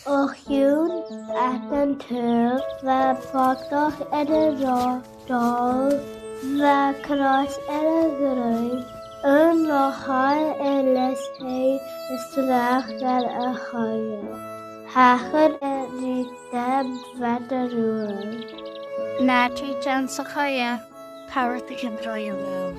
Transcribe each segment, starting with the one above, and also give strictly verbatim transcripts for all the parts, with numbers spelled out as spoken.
O chionn fad an t-saoghail bha bogach air an robh dol, bha crois air a' ghruaidh, aon loch air leas fhèin is sneachd air a' choille. Thachair e ri dà mheatair uair. Na tì teann sa choille. Tha rudeigin brèagha romham.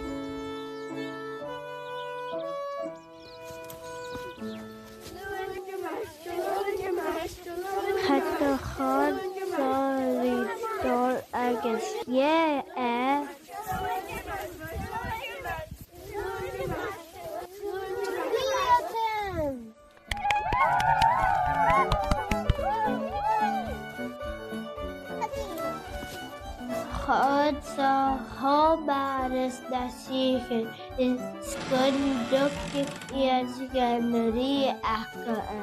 Cha do chòrd seo ri Dòmhnall agus dh'èigh e. Chòrd seo cho math ris na sìthichean is gun tug iad dhan rìgh aca e.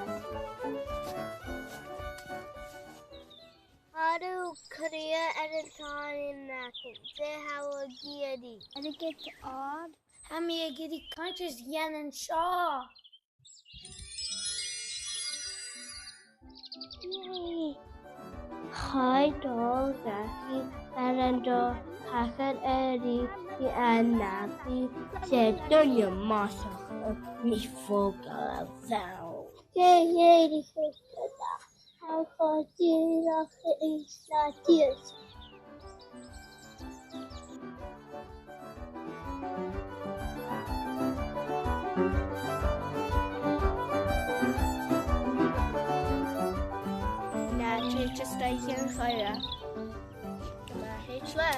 Cha robh cridhe air an t-òran againn, dè tha thu ag iarraidh? Airgead òir. Tha mi ag iarraidh cainnt a dhèanamh an seo. Chaidh Dòmhnall dhachaigh air an robh tachairt air ri an nàbaidh. 'S e duine mosach a bha mi fhèin a' faighinn. Dè dh'èirich a' choille? Tha e cho dìreach is a' tighinn. Na tì just a' tighinn a-steach. Gu math thèid leat.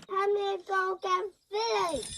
Tha mi a' dol gan filleadh.